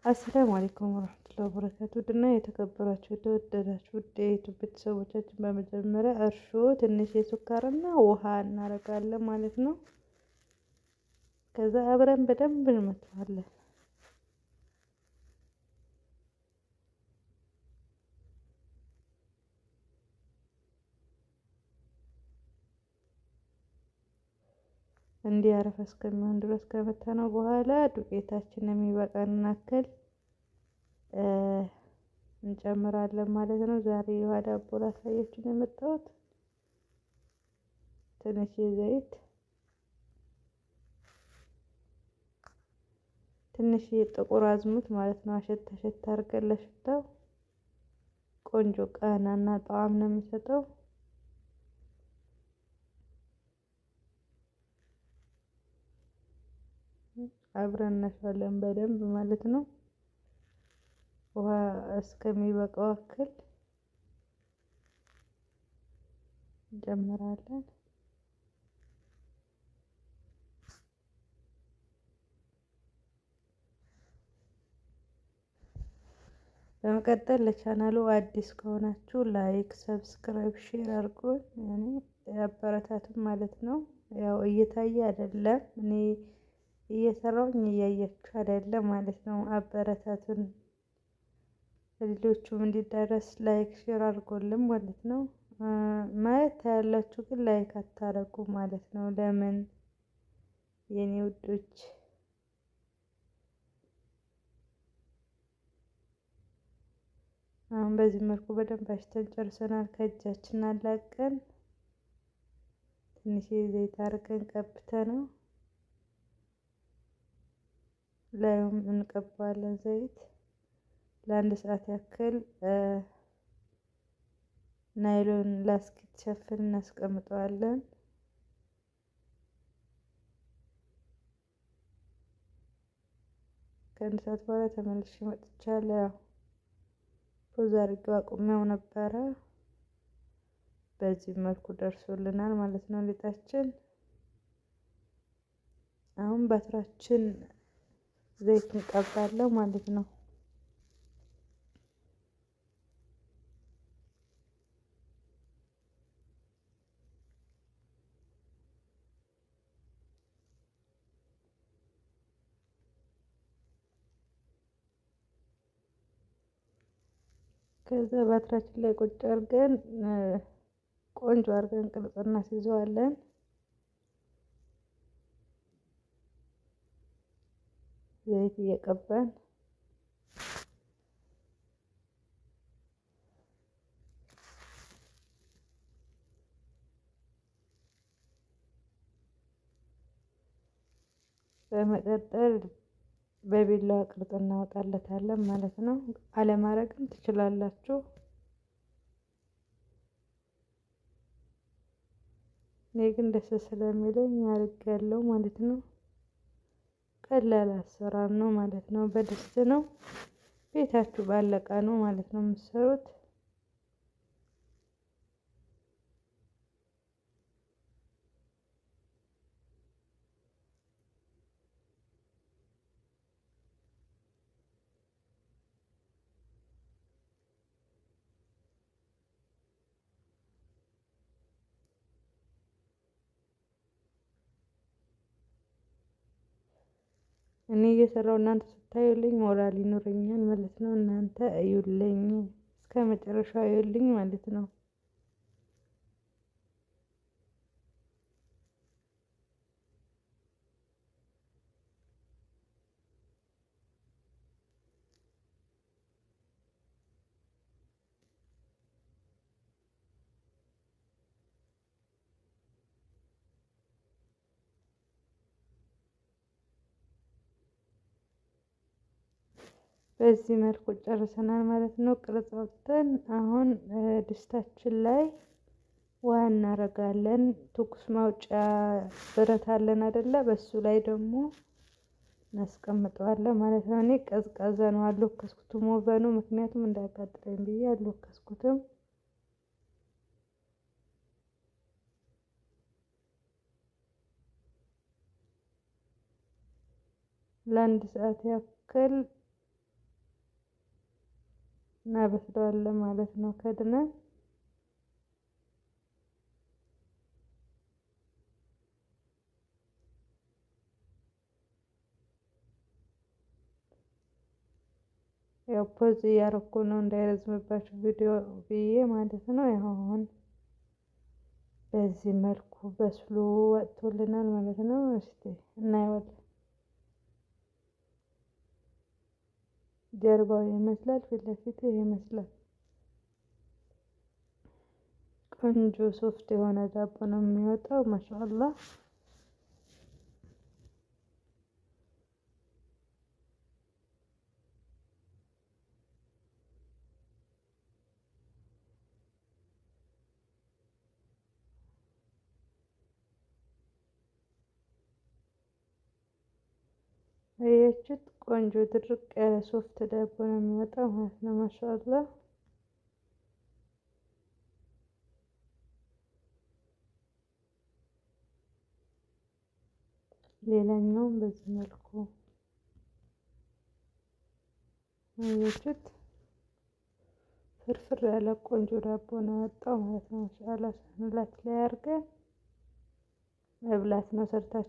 السلام عليكم ورحمة الله وبركاته። ውድና የተከበራችሁ የተወደዳችሁ ውድ የ YouTube ቤተሰቦቻችን በመጀመሪያ እርሾ፣ ትንሽ የስኳርና ውሃ እናደርጋለን ማለት ነው። ከዛ አብረን በደንብ እንመታዋለን። እንዲህ አረፋ እስከሚሆን ድረስ ከመታነው በኋላ ዱቄታችን የሚበቃንን ያክል እንጨምራለን ማለት ነው። ዛሬ የውሃ ዳቦ ላሳያችሁ ነው የመጣሁት። ትንሽ ዘይት፣ ትንሽ ጥቁር አዝሙድ ማለት ነው። አሸት አሸት አድርገን ለሽታው ቆንጆ ቃናና ጣዕም ነው የሚሰጠው። አብረን እናሸዋለን በደንብ ማለት ነው። ውሃ እስከሚበቃው ያክል እንጨምራለን። በመቀጠል ለቻናሉ አዲስ ከሆናችሁ like፣ subscribe፣ share አድርጎ እኔ አበረታቱን ማለት ነው። ያው እየታየ አይደለም፣ እኔ እየሰራሁኝ እያያችሁ አይደለም ማለት ነው። አበረታቱን፣ ለሌሎቹም እንዲዳረስ like share አድርጎልን ማለት ነው። ማየት ታያላችሁ ግን like አታረጉ ማለት ነው። ለምን የኔ ውዶች? አሁን በዚህ መልኩ በደንብ አሽተን ጨርሰናል። ከእጃችን አላቀን ትንሽ ዘይት አድርገን ቀብተነው ላዩም እንቀባዋለን ዘይት። ለአንድ ሰዓት ያክል ናይሎን ላስቲክ ሸፍን እናስቀምጠዋለን። ከአንድ ሰዓት በኋላ ተመልሼ መጥቻለሁ። ያው pause አድርጌው አቁሜው ነበረ። በዚህ መልኩ ደርሶልናል ማለት ነው ሊጣችን። አሁን በትራችን ዘይት እንቀባለን ማለት ነው። ከዛ ባትራችን ላይ ቁጭ አድርገን ቆንጆ አድርገን ቅርጽ እናስይዘዋለን። ዘይት እየቀባን በመቀጠል በቢላዋ ቅርጽ እናወጣለታለን ማለት ነው። አለማድረግም ትችላላችሁ። እኔ ግን ደስ ስለሚለኝ አድርጌያለሁ ማለት ነው። ቀላል አሰራር ነው ማለት ነው። በድስት ነው፣ ቤታችሁ ባለቃ ነው ማለት ነው የምትሰሩት። እኔ እየሰራው እናንተ ስታዩልኝ ሞራል ይኖረኛል ማለት ነው። እናንተ እዩልኝ፣ እስከ መጨረሻው እዩልኝ ማለት ነው። በዚህ መልኩ ጨርሰናል ማለት ነው። ቅርጽ አውጥተን አሁን ድስታችን ላይ ውሃ እናደርጋለን። ትኩስ ማውጫ ብረት አለን አይደለ? በሱ ላይ ደግሞ እናስቀምጠዋለን ማለት ነው። እኔ ቀዝቃዛ ነው አልለኮስኩትም oven ኑ፣ ምክንያቱም እንዳያቃጥለኝ ብዬ አልለኮስኩትም። ለአንድ ሰዓት ያክል እናበስለዋለን ማለት ነው ከድነን። ያው pause እያረኩ ነው እንዳይረዝምባችሁ ቪዲዮ ብዬ ማለት ነው። ያው አሁን በዚህ መልኩ በስሎ ወጥቶልናል ማለት ነው። እስቲ እናየዋለን። ጀርባው ይመስላል፣ ፊት ለፊት ይመስላል። ቆንጆ soft የሆነ ዳቦ ነው የሚወጣው። ማሻአላህ። አያችሁት? ቆንጆ ድርቅ ያለ soft ዳቦ ነው የሚወጣው ማለት ነው። ማሻአላህ። ሌላኛውም በዚህ መልኩ አያችሁት? ፍርፍር ያለ ቆንጆ ዳቦ ነው የወጣው ማለት ነው። ማሻአላህ። ሳህናችን ላይ አድርገን መብላት ነው ሰርታችሁ።